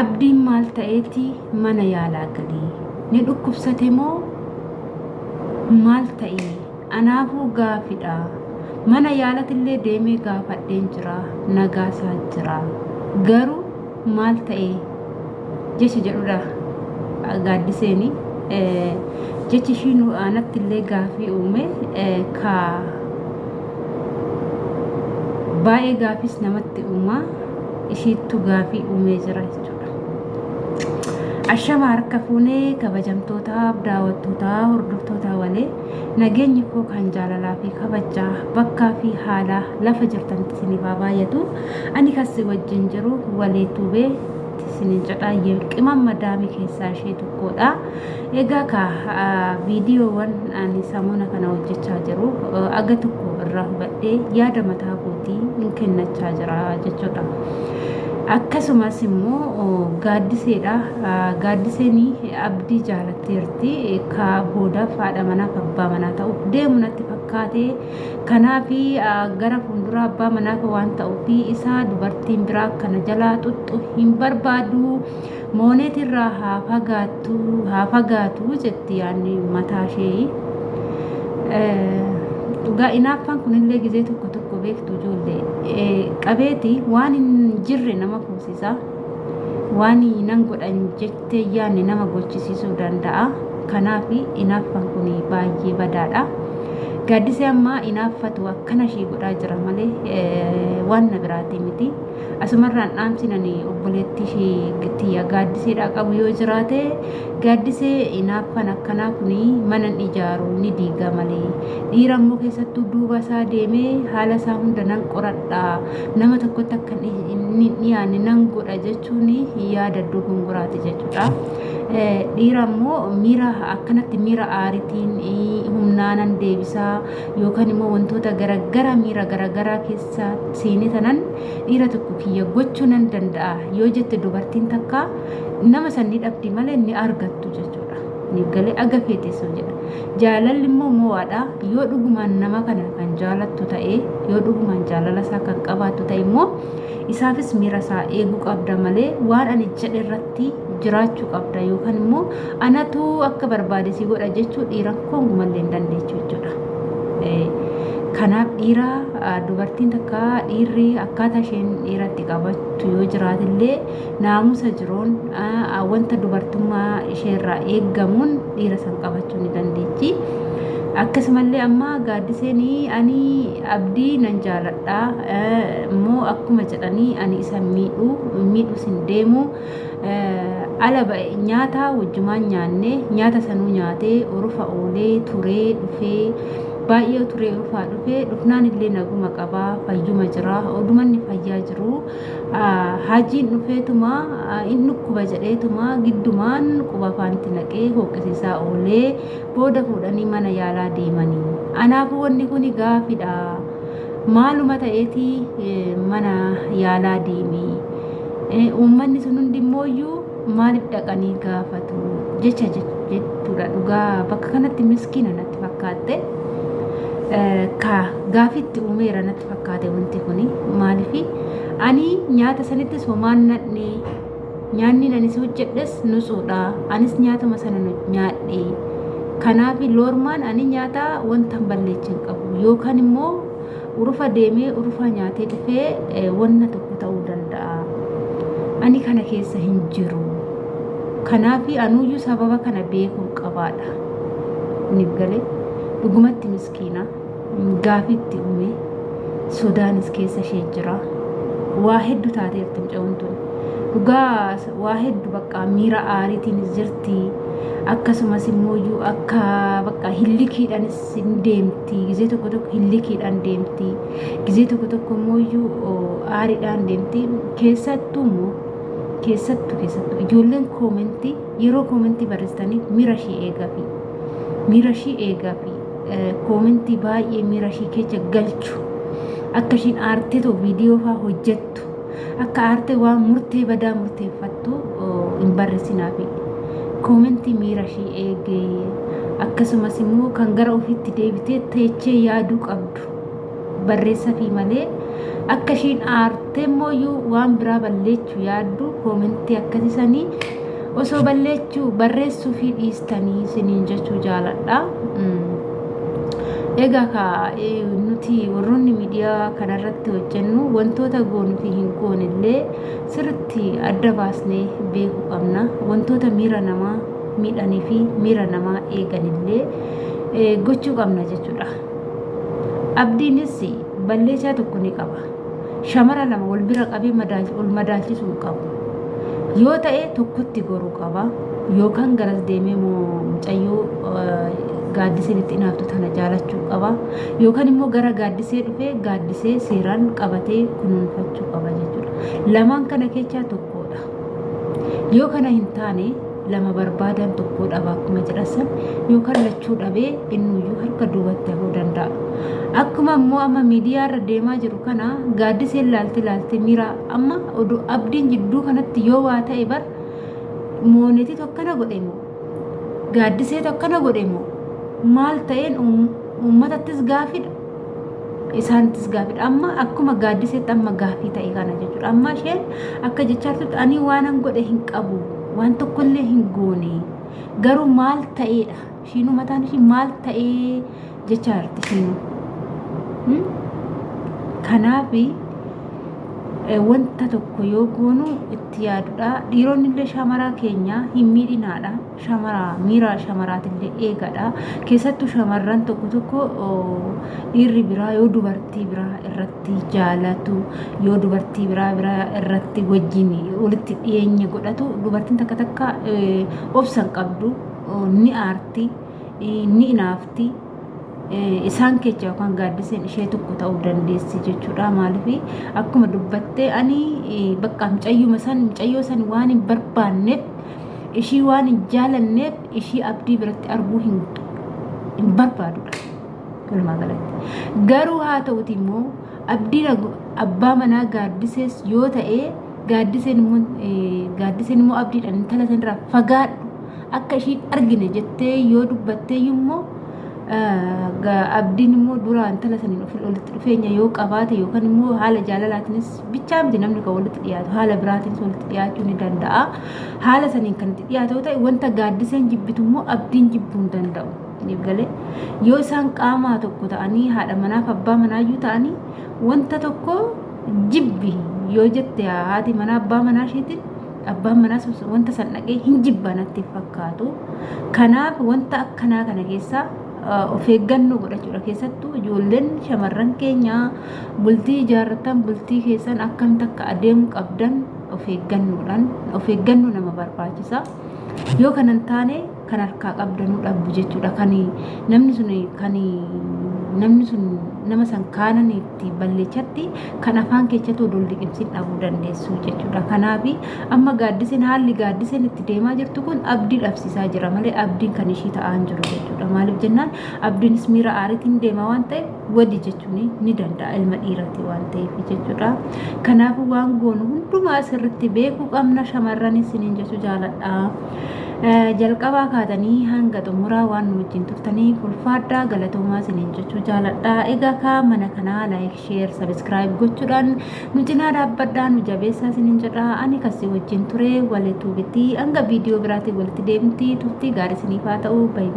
Abdiin maal ta'eeti mana yaalaa galee? Ni dhukkubsate moo maal ta'e? Anaafuu gaafidha. Mana yaalatillee deemee gaafadheen jira. Nagaasaa jira. Garuu maal ta'e? Jecha jedhudha gaaddiseeni. Jechi ishii nu anatti illee gaafii uume ka baay'ee gaafis namatti uuma ishiittu gaafii uumee jira jechuudha. Ashama harka fuunee kabajamtootaaf daawwattootaa hordoftootaa walee nageenyi koo kan jaalalaa fi kabajaa bakkaa fi haala lafa jirtanitti isiniif haa baay'atu. Ani kassi wajjin jiru walee tuubee isinin jedha qimam madaamii keessaa ishee tokkodha. Egaa ka viidiyoowwan ani samoona kana hojjechaa jiru aga tokko irraa hubadhee yaada mataa kootii hin kennachaa jira jechuudha. Akkasumas immoo gaaddiseedha. Gaaddiseen abdii jaalatteerti. Ka boodaaf haadha manaaf abbaa manaa ta'uuf deemu natti fakkaate. Kanaaf gara fuulduraa abbaa manaa waan ta'uuf isaa dubartiin biraa kana jalaa xuxxu hin barbaadu. Mooneet irraa haa fagaattu haa fagaatu jetti yaadni mataa ishee. Dhugaa inaaffaan kunillee gizee tokko tokko beektu ijoollee qabeeti waan hin jirre nama fuusisa. Waan nan godhan jettee yaadne nama gochisiisuu danda'a. Kanaaf inaaffaan kun baay'ee badaadha. Gaaddisee ammaa inaaffatu akkana ishii godhaa jira malee waan na biraatii miti. Asumarraan dhaamsi nani obboleettii ishee tiyya gaaddiseedhaa qabu yoo jiraate gaaddisee inaaffan akkanaa kun mana hin ijaaru ni diiga malee dhiira immoo keessattuu duuba isaa deemee haala isaa hunda nan qoradha nama tokkotti akka hin dhiyaanne nan godha jechuun yaada dogongoraati jechuudha. Dhiira immoo miira akkanatti miira aaritiin humnaanan deebisaa yookaan immoo wantoota garagaraa miira garagaraa keessa seenee tanan dhiira tokko kiyya gochuu nan danda'a yoo jette dubartiin takka nama san ni dhabdi malee ni argattu jechuudha. Ni galee aga feete sun jedha. Jaalalli immoo moo'aadha. Yoo dhugumaan nama kana kan jaalattu ta'e yoo dhugumaan jaalala isaa kan qabaattu ta'e immoo isaafis miira isaa eeguu qabda malee waan ani jedhe irratti jiraachuu qabda yookaan immoo anatu akka barbaade si godha jechuu dhiira kongumallee hin dandeechu jechuudha. Kanaaf dhiira dubartiin takka dhiirri akkaataa isheen dhiiratti qabattu yoo jiraatillee naamusa jiruun wanta dubartummaa isheerraa eeggamuun dhiira san qabachuu ni dandeechi. Akkasumallee amma gaaddiseen ani abdii nan jaaladha immoo akkuma jedhanii ani isa miidhu miidhus hin deemu ala ba'e nyaata wajjumaan nyaanne nyaata sanuu nyaatee urufa oolee turee dhufee baay'ee turee urufaa dhufee dhufnaan illee naguma qaba fayyuma jira odumanni fayyaa jiru hajiin dhufeetuma in dhukkuba jedheetuma giddumaan quba afaanitti naqee hooqqisiisaa oolee booda fuudhanii mana yaalaa deemanii anaafuu wanni kun gaafidha maaluma ta'eeti mana yaalaa deeme uummanni sun hundi immooyyuu maaliif dhaqanii gaafatu jecha jechuudha dhugaa bakka kanatti miskiina natti fakkaatte ka gaafitti uumeera natti fakkaate wanti kuni maaliif ani nyaata sanittis homaan nadhee nyaanni anis hojjedhes nutsuudha anis nyaatuma sana nyaadhe kanaaf loormaan ani nyaata wanta hin balleechin qabu yookaan immoo urufa deemee urufa nyaatee dhufee wanna tokko ta'uu danda'a. Ani kana keessa hin jiru. Kanaaf anuyyuu sababa kana beekuun qabaadha. Niif galee dhugumatti miskiina gaafitti uume sodaanis keessa ishee jira. Waa hedduu taateerti mucayyoon tun. Dhugaa waa hedduu bakka miira aariitiinis jirti. Akkasumas immoo akka bakka hillikiidhaanis hin deemti. Gizee tokko tokko hillikiidhaan deemti. Gizee tokko tokko immoo aariidhaan deemti. Keessattuu immoo keessattuu keessattuu ijoolleen koomentii yeroo koomentii barreessitanii miira ishii eegafi. Miira ishii eegafi. Koomentii baay'ee miira ishii keessa galchu. Akka ishiin aartee too viidiyoo fa'aa hojjettu. Akka aartee waan murtee badaa murteeffattu hin barreessinaafi. Koomentii miira ishii eegee akkasumas immoo kan gara ofiitti deebitee teechee yaaduu qabdu barreessafii malee Akka ishiin aartee immoo waan biraa balleechuu yaaddu koomentii akkasisanii osoo balleechuu barreessuu fi dhiistanii isiniin jechuu jaaladha. Egaa ka nuti warroonni miidiyaa kanarratti hojjennu wantoota goonuu fi hin goone illee sirriitti adda baasnee beekuu qabna. Wantoota miira namaa miidhanii fi miira namaa eegan illee gochuu qabna jechuudha. Abdiinis balleessaa tokko ni qaba. Shamara lama wal bira qabee wal madaalchisuu hin qabu. Yoo ta'e tokkotti goruu qaba. Yookaan garas deemee mucayyoo gaaddiseen itti inaaftu tana jaalachuu qaba. Yookaan immoo gara gaaddisee dhufee gaaddisee seeraan qabatee kunuunfachuu qaba jechuudha. Lamaan kana keessaa tokkodha. Yoo kana hin taane lama barbaadan tokko dhaba akkuma jedhasan yookaan lachuu dhabee innuyyuu harka duubatti hafuu danda'a. Akkuma immoo amma miidiyaa irra deemaa jiru kana gaaddiseen laalte laalte miira amma oduu abdiin jidduu kanatti yoo waa ta'e bar moonetii tokkana godhe moo gaaddisee tokkana godhe moo maal ta'een uummatattis gaafidha. Isaanittis gaafidha. Amma akkuma gaaddiseetti amma gaafii ta'e kana jechuudha. Amma isheen akka jechaa jirtutti ani waanan godhe hin qabu. Waan tokkollee hin goone. Garuu maal ta'eedha? Ishiinuu mataan ishii maal ta'ee jechaa jirti ishiinuu. Kanaaf wanta tokko yoo goonu itti yaadudha. Dhiironni illee shamaraa keenya hin miidhinaadha. Shamaraa miira shamaraatillee eegadha. Keessattuu shamarran tokko tokko dhiirri biraa yoo dubartii biraa irratti jaalatu yoo dubartii biraa biraa irratti wajjin walitti dhiyeenya godhatu dubartiin takka takka obsa hin qabdu ni aarti ni inaafti. Isaan keessa yookaan gaaddiseen ishee tokko ta'uu dandeessi jechuudha. Maaliif akkuma dubbattee ani bakka mucayyuma san mucayyoo san waan hin barbaanneef ishii waan hin jaalanneef ishii abdii biratti arguu hin barbaadudha. Walumaa galatti. Garuu haa ta'uti immoo abdiin abbaa manaa gaaddisees yoo ta'e gaaddiseen immoo gaaddiseen immoo abdiidhaan intala sanirraa fagaadhu akka ishiin argine jettee yoo dubbattee immoo abdiin immoo dura intala saniin walitti dhufeenya yoo qabaate yookaan immoo haala jaalalaatiinis bichaa miti namni kan walitti dhiyaatu haala biraatiinis walitti dhiyaachuu ni danda'a. Haala saniin kan itti dhiyaatu yoo ta'e wanta gaaddiseen jibbitu immoo abdiin jibbuu hin danda'u. Galee yoo isaan qaamaa tokko ta'anii haadha manaaf abbaa manaayyuu ta'anii wanta tokko jibbi yoo jette haati manaa abbaa manaa isheetiin abbaan manaa wanta san dhaqee hin jibba natti fakkaatu. Kanaaf wanta akkanaa kana keessaa of eeggannoo godhachuudha. Keessattuu ijoolleen shamarran keenya bultii ijaarratan bultii keessan akkamitti akka adeemu qabdan of eeggannoodhaan of eeggannoo nama barbaachisa. Yoo kana hin taane kan harkaa qabdanuu dhabdu jechuudha. Kan namni sun kan namni sun nama san kaanan itti balleechatti kan afaan keessatti odoo liqimsiin dhabuu dandeessu jechuudha. Kanaaf amma gaaddiseen haalli gaaddiseen itti deemaa jirtu kun abdii dhabsiisaa jira malee abdiin kan ishii ta'aa hin jiru jechuudha. Maaliif jennaan abdiinis miira aariitiin deema waan ta'eef wadi jechuun ni danda'a ilma dhiiraati waan ta'eef jechuudha. Kanaafuu waan goonu hundumaa sirriitti beekuu qabna shamarran isiniin jechuu jaaladha. Jalqabaa kaatanii hanga xumuraa waan nu wajjin turtaniif ulfaadhaa galatoomaa isiniin jechuu jaaladha. Egaa kaa mana kanaa like, share, subscribe gochuudhaan nu cinaa dhaabbadhaa nu jabeessaa isiniin jedha. Ani kasii wajjin ture walituu bitii hanga viidiyoo biraatiin walitti deemti turtii gaarii isiniif haa ta'u. Baay'ee.